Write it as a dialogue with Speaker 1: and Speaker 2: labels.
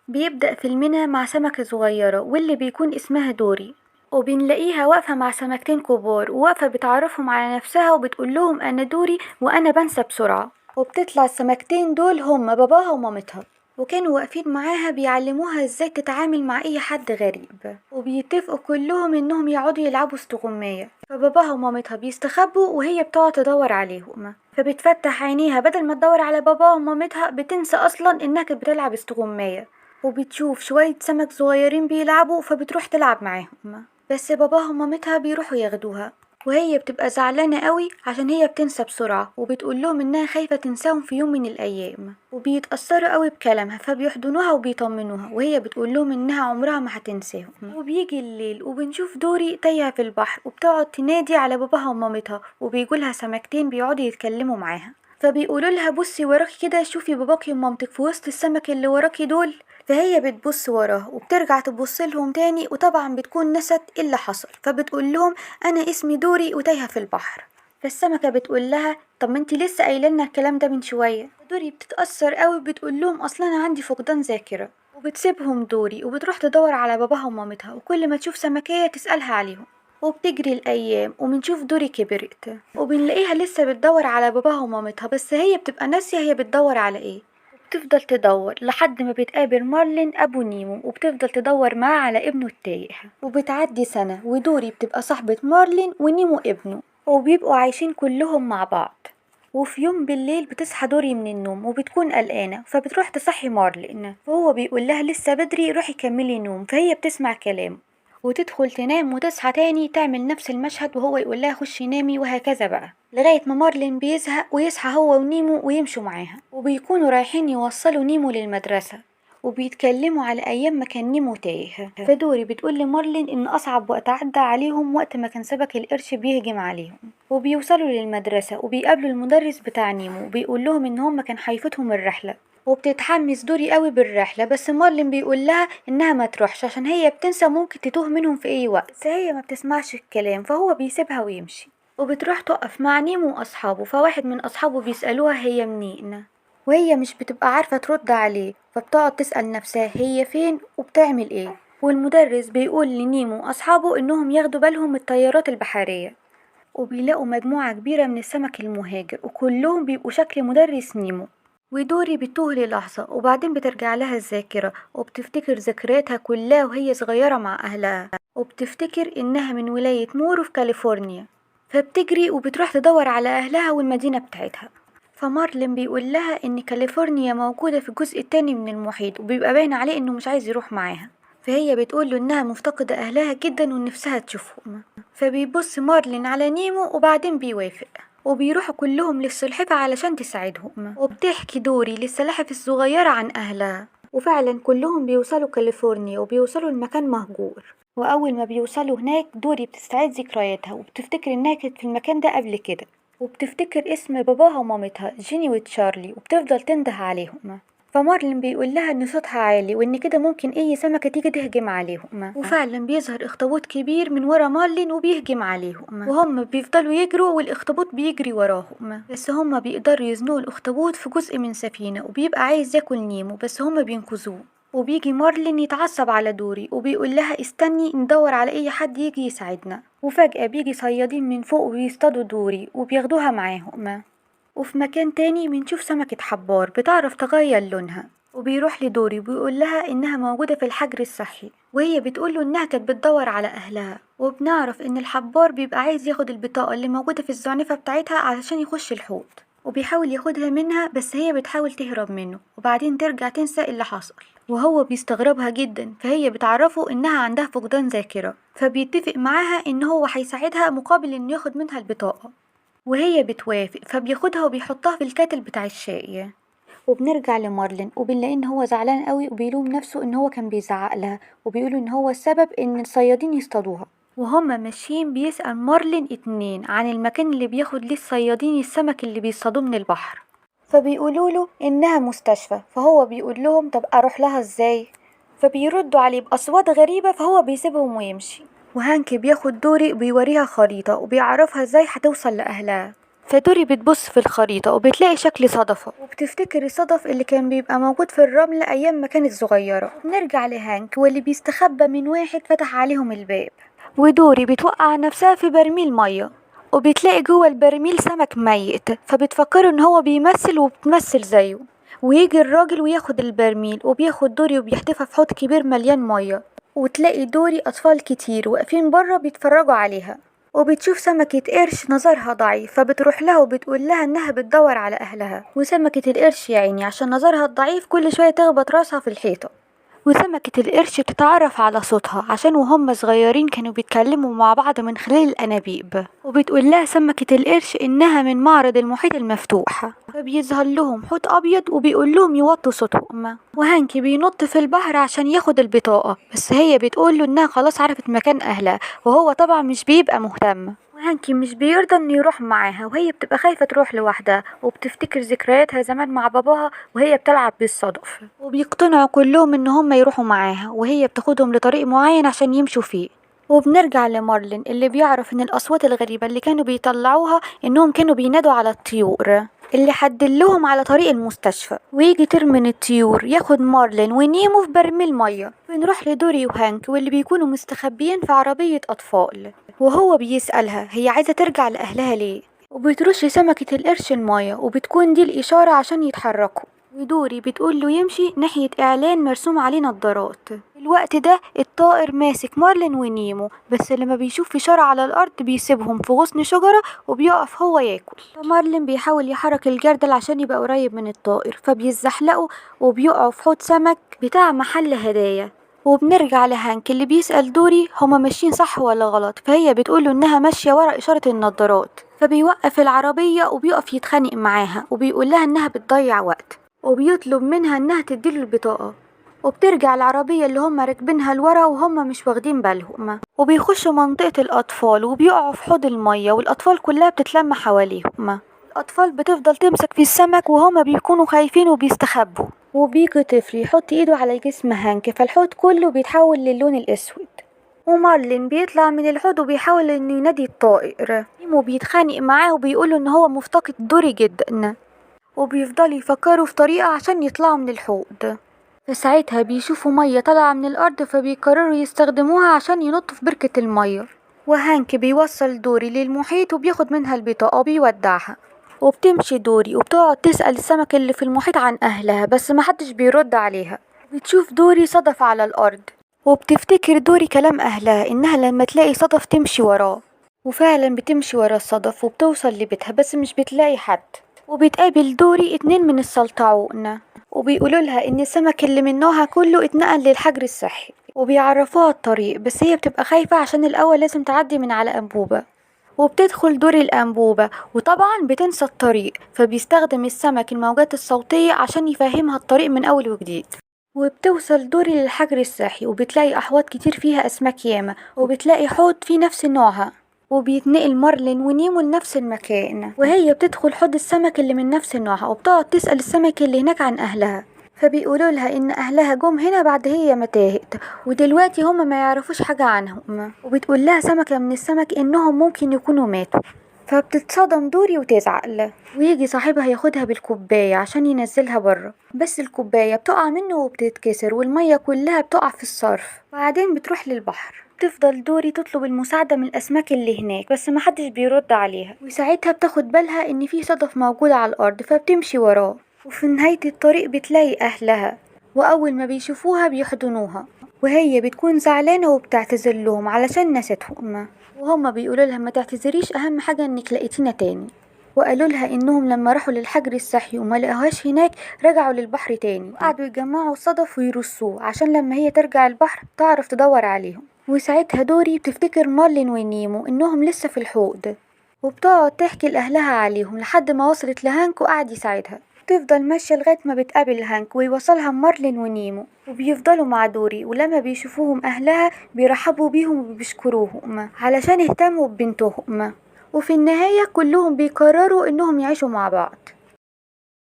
Speaker 1: بيبدأ فيلمنا مع سمكة صغيرة واللي بيكون اسمها دوري، وبنلاقيها واقفة مع سمكتين كبار، وواقفة بتعرفهم على نفسها وبتقول لهم أنا دوري وأنا بنسى بسرعة. وبتطلع السمكتين دول هم باباها ومامتها، وكانوا واقفين معاها بيعلموها ازاي تتعامل مع اي حد غريب، وبيتفقوا كلهم انهم يقعدوا يلعبوا استغماية. فباباها ومامتها بيستخبوا وهي بتقعد تدور عليهم، فبتفتح عينيها بدل ما تدور على باباها ومامتها بتنسى اصلا انها كانت بتلعب استغماية، وبتشوف شوية سمك صغيرين بيلعبوا فبتروح تلعب معاهم، بس باباها ومامتها بيروحوا ياخدوها، وهي بتبقى زعلانة قوي عشان هي بتنسى بسرعة، وبتقول لهم انها خايفة تنساهم في يوم من الايام، وبيتأثروا قوي بكلامها فبيحضنوها وبيطمنوها، وهي بتقول لهم انها عمرها ما هتنساهم. وبيجي الليل وبنشوف دوري تايهة في البحر، وبتقعد تنادي على باباها ومامتها، وبيجولها سمكتين بيقعدوا يتكلموا معاها، فبيقولوا لها بصي وراكي كده، شوفي باباكي ومامتك في وسط السمك اللي وراكي دول. فهي بتبص وراها وبترجع تبص لهم تاني، وطبعا بتكون نست ايه اللي حصل، فبتقول لهم انا اسمي دوري وتايهه في البحر. فالسمكه بتقول لها طب ما انتي لسه قايله لنا الكلام ده من شويه. دوري بتتاثر قوي، بتقول لهم اصلا انا عندي فقدان ذاكره، وبتسيبهم دوري وبتروح تدور على باباها ومامتها، وكل ما تشوف سمكيه تسالها عليهم. وبتجري الايام وبنشوف دوري كبرت، وبنلاقيها لسه بتدور على باباها ومامتها، بس هي بتبقى ناسيه هي بتدور على ايه. بتفضل تدور لحد ما بتقابل مارلين ابو نيمو، وبتفضل تدور معاه على ابنه التايه. وبتعدي سنة ودوري بتبقى صاحبة مارلين ونيمو ابنه، وبيبقوا عايشين كلهم مع بعض. وفي يوم بالليل بتصحى دوري من النوم وبتكون قلقانة، فبتروح تصحي مارلين، فهو بيقول لها لسه بدري روحي كملي نوم، فهي بتسمع كلامه وتدخل تنام وتصحى تاني تعمل نفس المشهد، وهو يقول لها خشي نامي، وهكذا بقى لغاية ما مارلين بيزهق ويصحى هو ونيمو ويمشوا معاها. وبيكونوا رايحين يوصلوا نيمو للمدرسة، وبيتكلموا على أيام ما كان نيمو تايه. فدوري بتقول لمارلين إن أصعب وقت عدى عليهم وقت ما كان سمك القرش بيهجم عليهم. وبيوصلوا للمدرسة وبيقابلوا المدرس بتاع نيمو، وبيقول لهم إن هم كان هيفوتهم الرحلة. وبتتحمس دوري قوي بالرحلة، بس مارلين بيقول لها انها ما تروحش عشان هي بتنسى ممكن تتوه منهم في اي وقت، بس هي ما بتسمعش الكلام فهو بيسيبها ويمشي. وبتروح تقف مع نيمو واصحابه، فواحد من اصحابه بيسألوها هي منين، وهي مش بتبقى عارفة ترد عليه، فبتقعد تسأل نفسها هي فين وبتعمل ايه. والمدرس بيقول لنيمو واصحابه انهم ياخدوا بالهم من التيارات البحرية، وبيلاقوا مجموعة كبيرة من السمك المهاجر، وكلهم بيبقوا شكل مدرس نيمو. ودوري بتوه للحظة وبعدين بترجع لها الذاكرة، وبتفتكر ذكرياتها كلها وهي صغيرة مع أهلها، وبتفتكر إنها من ولاية مورو في كاليفورنيا، فبتجري وبتروح تدور على أهلها والمدينة بتاعتها. فمارلين بيقول لها إن كاليفورنيا موجودة في الجزء التاني من المحيط، وبيبقى باين عليه إنه مش عايز يروح معاها، فهي بتقول له إنها مفتقدة أهلها جدا ونفسها تشوفهم. فبيبص مارلين على نيمو وبعدين بيوافق، وبيروحوا كلهم للسلحفة علشان تساعدهم. وبتحكي دوري للسلاحف الصغيرة عن أهلها، وفعلا كلهم بيوصلوا كاليفورنيا وبيوصلوا لمكان مهجور. وأول ما بيوصلوا هناك دوري بتستعيد ذكرياتها، وبتفتكر إنها كانت في المكان ده قبل كده، وبتفتكر اسم باباها ومامتها جيني وتشارلي، وبتفضل تنده عليهم. فمارلين بيقول لها ان صوتها عالي وان كده ممكن اي سمكة تيجي تهجم عليهم، وفعلا بيظهر اخطبوط كبير من ورا مارلين وبيهجم عليهم، وهم بيفضلوا يجروا والاخطبوط بيجري وراهم، بس هم بيقدروا يزنقوا الاخطبوط في جزء من سفينة، وبيبقى عايز ياكل نيمو بس هم بينقذوه. وبيجي مارلين يتعصب على دوري وبيقول لها استني ندور على اي حد يجي يساعدنا، وفجأة بيجي صيادين من فوق وبيصطادوا دوري وبياخدوها معاهم. وفي مكان تاني بنشوف سمكة حبار بتعرف تغير لونها، وبيروح لدوري وبيقول لها إنها موجودة في الحجر الصحي، وهي بتقوله إنها كانت بتدور على أهلها. وبنعرف إن الحبار بيبقى عايز ياخد البطاقة اللي موجودة في الزعنفة بتاعتها علشان يخش الحوض، وبيحاول ياخدها منها بس هي بتحاول تهرب منه، وبعدين ترجع تنسى اللي حصل، وهو بيستغربها جدا. فهي بتعرفه إنها عندها فقدان ذاكرة، فبيتفق معاها إن هو هيساعدها مقابل إنه ياخد منها البطاقة، وهي بتوافق، فبياخدها وبيحطها في الكاتل بتاع الشاي. وبنرجع لمارلين وبنلاقي ان هو زعلان قوي وبيلوم نفسه ان هو كان بيزعق لها، وبيقول ان هو السبب ان الصيادين يصطادوها. وهما ماشيين بيسأل مارلين 2 عن المكان اللي بياخد ليه الصيادين السمك اللي بيصطادوه من البحر، فبيقولوا له انها مستشفى، فهو بيقول لهم طب اروح لها ازاي، فبيردوا عليه باصوات غريبة، فهو بيسيبهم ويمشي. وهانك بياخد دوري وبيوريها خريطة وبيعرفها ازاي هتوصل لأهلها. فدوري بتبص في الخريطة وبتلاقي شكل صدفة، وبتفتكر الصدف اللي كان بيبقى موجود في الرمل أيام ما كانت صغيرة. نرجع لهانك واللي بيستخبى من واحد فتح عليهم الباب، ودوري بتوقع نفسها في برميل مية، وبتلاقي جوه البرميل سمك ميت، فبتفكره ان هو بيمثل وبتمثل زيه. ويجي الراجل وياخد البرميل وبياخد دوري وبيحدفها في حوض كبير مليان مية، وتلاقي دوري أطفال كتير واقفين بره بيتفرجوا عليها. وبتشوف سمكة قرش نظرها ضعيف، فبتروح لها وبتقول لها انها بتدور على اهلها. وسمكة القرش يا عيني عشان نظرها الضعيف كل شوية تخبط راسها في الحيطة. وسمكة القرش بتتعرف على صوتها عشان وهم صغيرين كانوا بيتكلموا مع بعض من خلال الأنابيب، وبتقول لها سمكة القرش إنها من معرض المحيط المفتوح. فبيظهر لهم حوت أبيض وبيقول لهم يوطوا صوتهم، وهانكي بينط في البحر عشان ياخد البطاقة، بس هي بتقول له إنها خلاص عرفت مكان أهلها، وهو طبعا مش بيبقى مهتم. وهانكي مش بيرضى انه يروح معاها، وهي بتبقى خايفة تروح لوحدها، وبتفتكر ذكرياتها زمان مع باباها وهي بتلعب بالصدف. وبيقتنعوا كلهم ان هم يروحوا معاها، وهي بتاخدهم لطريق معين عشان يمشوا فيه. وبنرجع لمارلين اللي بيعرف ان الاصوات الغريبة اللي كانوا بيطلعوها انهم كانوا بينادوا على الطيور اللي حدلهم على طريق المستشفى. ويجي طير من الطيور ياخد مارلين ونيمو في برميل مية. بنروح لدوري وهانك واللي بيكونوا مستخبيين في عربية أطفال، وهو بيسألها هي عايزة ترجع لأهلها ليه، وبترش سمكة القرش المية، وبتكون دي الإشارة عشان يتحركوا. ودوري بتقول له يمشي ناحية إعلان مرسوم عليه نظارات. الوقت ده الطائر ماسك مارلين ونيمو، بس لما بيشوف إشارة على الأرض بيسيبهم في غصن شجرة وبيقف هو ياكل. فمارلين بيحاول يحرك الجردل عشان يبقى قريب من الطائر، فبيزحلقوا وبيقعوا في حوض سمك بتاع محل هدايا. وبنرجع لهانك اللي بيسأل دوري هما ماشيين صح ولا غلط، فهي بتقوله انها ماشية ورا إشارة النظارات. فبيوقف العربية وبيقف يتخانق معاها وبيقول لها انها بتضيع وقت، وبيطلب منها انها تديله البطاقة. وبترجع العربية اللي هم راكبينها لورا وهم مش واخدين بالهم، وبيخشوا منطقة الأطفال وبيقعوا في حوض المية، والأطفال كلها بتتلم حواليهم. الأطفال بتفضل تمسك في السمك وهما بيكونوا خايفين وبيستخبوا. وبيجي طفل يحط ايده على جسم هانك، فالحوض كله بيتحول للون الأسود. ومارلين بيطلع من الحوض وبيحاول انه ينادي الطائر، نيمو بيتخانق معاه وبيقوله ان هو مفتقد دوري جدا، وبيفضلوا يفكروا في طريقة عشان يطلعوا من الحوض. فساعتها بيشوفوا مية طالعة من الأرض، فبيقرروا يستخدموها عشان ينطوا في بركة المية. وهانك بيوصل دوري للمحيط وبياخد منها البطاقة وبيودعها. وبتمشي دوري وبتقعد تسأل السمك اللي في المحيط عن أهلها، بس محدش بيرد عليها. بتشوف دوري صدف على الأرض، وبتفتكر دوري كلام أهلها إنها لما تلاقي صدف تمشي وراه، وفعلا بتمشي ورا الصدف وبتوصل لبيتها، بس مش بتلاقي حد. وبتقابل دوري 2 من السلطعون، وبيقولوا لها إن السمك اللي من نوعها كله اتنقل للحجر الصحي، وبيعرفوها الطريق، بس هي بتبقى خايفة عشان الأول لازم تعدي من على أنبوبة. وبتدخل دوري الأنبوبة وطبعا بتنسى الطريق، فبيستخدم السمك الموجات الصوتية عشان يفهمها الطريق من أول وجديد. وبتوصل دوري للحجر الصحي وبتلاقي أحواض كتير فيها أسماك ياما، وبتلاقي حوض فيه نفس نوعها. وبيتنقل مارلين ونيمو لنفس المكان، وهي بتدخل حوض السمك اللي من نفس نوعها، وبتقعد تسأل السمك اللي هناك عن أهلها، فبيقولوا لها إن أهلها جم هنا بعد هي ما تاهت، ودلوقتي هما ما يعرفوش حاجة عنهم. وبتقول لها سمكة من السمك إنهم ممكن يكونوا ماتوا، فبتتصدم دوري وتزعل. ويجي صاحبها ياخدها بالكوباية عشان ينزلها بره، بس الكوباية بتقع منه وبتتكسر، والمية كلها بتقع في الصرف. بعدين بتروح للبحر، تفضل دوري تطلب المساعدة من الأسماك اللي هناك، بس محدش بيرد عليها. وساعتها بتاخد بالها إن في صدف موجود على الأرض، فبتمشي وراه. وفي نهاية الطريق بتلاقي أهلها، وأول ما بيشوفوها بيحضنوها، وهي بتكون زعلانة وبتعتذر لهم علشان نستهم، وهما بيقولوا لها ما تعتذريش، أهم حاجة إنك لقيتينا تاني. وقالوا لها إنهم لما راحوا للحجر الصحي وما لقوهاش هناك رجعوا للبحر تاني، وقعدوا يجمعوا الصدف ويرصوه عشان لما هي ترجع البحر تعرف تدور عليهم. وساعتها دوري بتفتكر مارلين ونيمو إنهم لسه في الحوض، وبتقعد تحكي لأهلها عليهم لحد ما وصلت لهانك وقعد يساعدها. تفضل ماشية لغاية ما بتقابل هانك ويوصلها مارلين ونيمو، وبيفضلوا مع دوري، ولما بيشوفوهم أهلها بيرحبوا بيهم وبيشكروهم علشان اهتموا ببنتهم. وفي النهاية كلهم بيقرروا إنهم يعيشوا مع بعض.